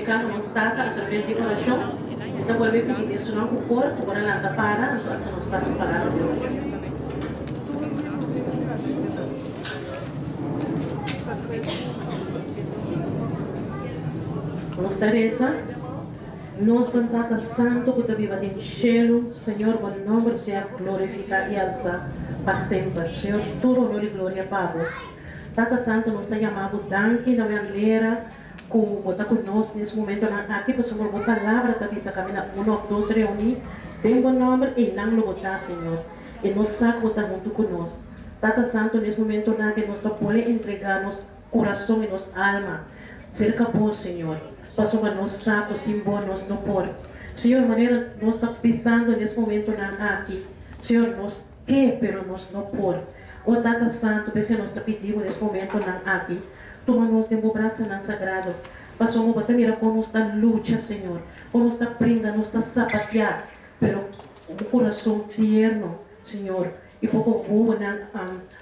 komuniká ku nos Tata atraves di orashon. Mi ta bolbe pidi esunnan ku por, ku por a lanta para, anto hasi nos pasa un palabra di orashon. Nos ta resa, Nos bon Tata Santu ku ta biba den shelu, Señor bo nomber sea glorifiká i alsá pa semper. Señor, tur honor i gloria pa bo. Tata Santu, nos ta yama bo danki na manera ku bo ta ku nos nes momentonan aki, pasobra bo palabra ta bisa kaminda uno òf dos reuní den bo nòmber, einan lo bo ta, Señor. I nos sa ku bo ta huntu ku nos. Tata Santu, nes momentonan aki nos ta pone entregá nos kurason i nos alma serka bo, Señor, pasobra nos sa ku sin bo nos no por. Señor, manera nos ta pisando nes momentonan aki, Señor, nos Ke, pero nos no por. O Tata Santu, p'esei nos ta pidi bo nes momentonan aki, tuma nos den bo brasanan sagrado, pasobra bo ta mira kon nos ta lucha, Señor, kon nos ta bringa, nos ta sapateá, pero ku un kurason tierno, Señor, i poko wowonan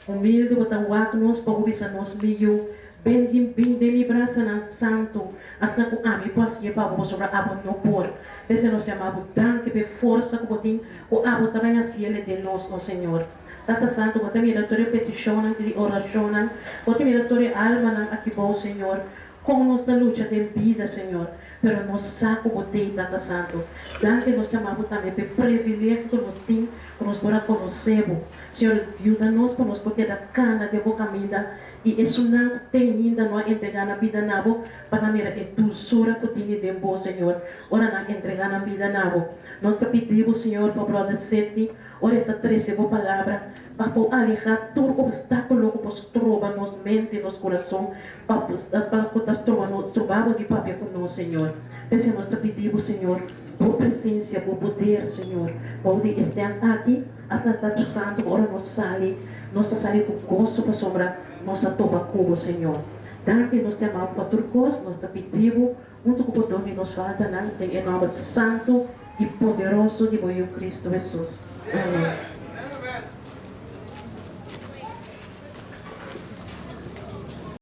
humilde bo ta wak nos pa bo bisa nos, Mi yu, ben di bin den mi brasanan santu, asina ku ami por hasié pa bo, pasobra abo no por. P'esei nos yama bo danki p'e forsa ku bo tin Ku abo ta bai hasiele den nos, o Señor. Tata Santu, bo ta mira tur e petishonnan i orashonnan, bo ta mira tur e almanan aki bou, Señor. Kon nos ta lucha den bida, Señor, pero nos sa ku bo t'ei, Tata Santu. Danki nos ta yama bo tambe p'e privilegio ku nos tin ku nos por a konosé bo. Señor, yuda nos pa nos por keda kana den bo kaminda i esunnan ku ten hinda no a entregá nan bida na bo, pa nan mira e dulsura ku tini den bo, Señor, ora nan entregá nan bida na bo. Nos ta pidi bo, Señor, pa Brother Sidney, ora e ta trese bo palabra, pa por alehá tur obstákulo ku por stroba nos mente, nos kurason, pa pa ku ta stroba nos, stroba bo di papia ku nos, Señor. P'esei nos ta pidi bo, Señor, bo presensia, bo poder, Señor, bou di e stèm aki. Asina Tata Santu, ora nos sali, nos ta sali ku goso pasobra nos a topa ku bo, Señor. Danki, nos ta yama bo pa tur kos, nos ta pidi bo huntu ku bo don di nos faltanan, den e nòmber santu i poderoso di bo Yu Kristu Hesus. Amèn.